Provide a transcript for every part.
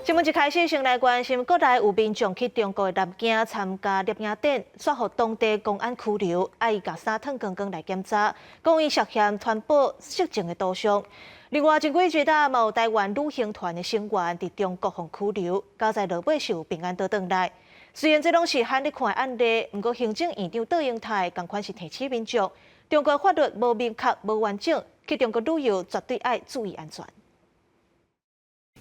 新聞一開始先來關心，國內有民眾去中國南京參加攝影展，煞予當地公安拘留，愛共衫脫光光來檢查，講伊涉嫌傳播色情的圖像。另外，前幾日啊，嘛有台灣旅行團的成員佇中國予拘留，佳哉落尾是有平安倒轉來。雖然這攏是罕咧看的案例，毋過行政院長卓榮泰仝款是提醒民眾，中國法律無明確、無完整，去中國旅遊絕對愛注意安全。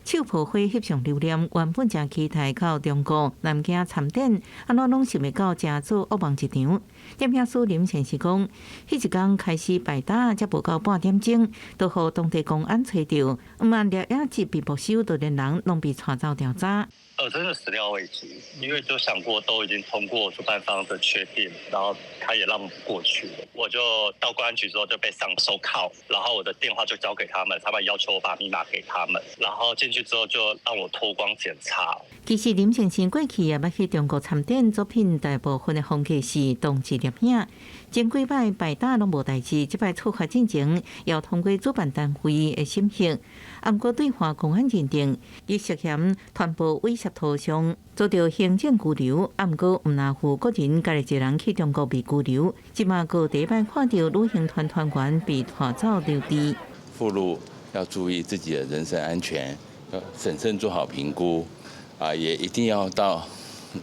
手抱花翕相留念，原本誠期待到中國南京參展，按怎攏想袂到成做噩夢一場。攝影師林先生講，彼一工開始擺搭，才無夠半點鐘，就予當地公安揣著，毋但攝影機被沒收，就連人攏被帶走調查。真的始料未及，因為就想過都已經通過主辦方的確定，然後他也讓過去了。我就到公安局之後就被上手銬，然後我的電話就交給他們，他們要求我把密碼給他們，然後進去之後就讓我脫光檢查。其實林先生過去也捌去中國參展，作品大部分的風格是同志攝影。前幾擺擺搭攏無代誌，這擺處罰進前要通過主辦單位的審核。毋過對華公安認定，伊涉嫌傳播猥褻圖像，遭著行政拘留。毋過毋但傅個人家己一人去中國被拘留，這馬閣第一擺看著旅行團團員被帶走留置。赴陸要注意自己的人身安全，要審慎做好評估，啊，也一定要到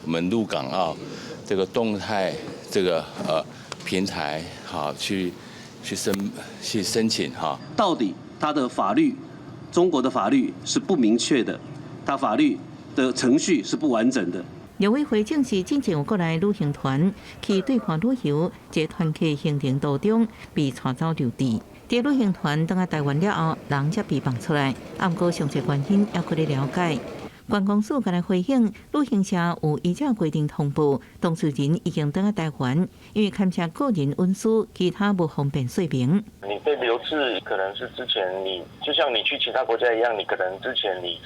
我們陸港澳這個動態這個平台，好去申請哈。到底他的法律，中國的法律是不明確的，他法律的程序是不完整的。陸委會證實，進前有國內旅行團去對華旅遊，這團客行程途中被帶走留置。佇旅行團轉來台灣了後，人才被放出來。毋過詳細原因猶閣咧了解。觀光署共來回應，旅行社有依照規定通報，當事人已經轉來台灣，因為牽涉個人隱私，其他無方便說明。你被留置，可能是之前你就像你去其他國家一樣，你可能之前你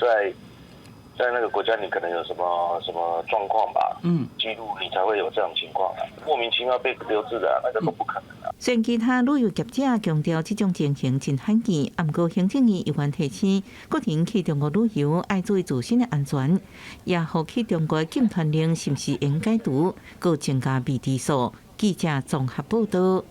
在那個國家，你可能有什麼什麼狀況吧？記錄你才會有這種情況啊，莫名其妙被留置的，那個都不可能啊。雖然其他旅遊業者強調這種情形真罕見，毋過行政院猶原提醒，個人去中國旅遊愛注意自身的安全，也予去中國禁團令是毋是應解除，閣增加未知數。記者綜合報道。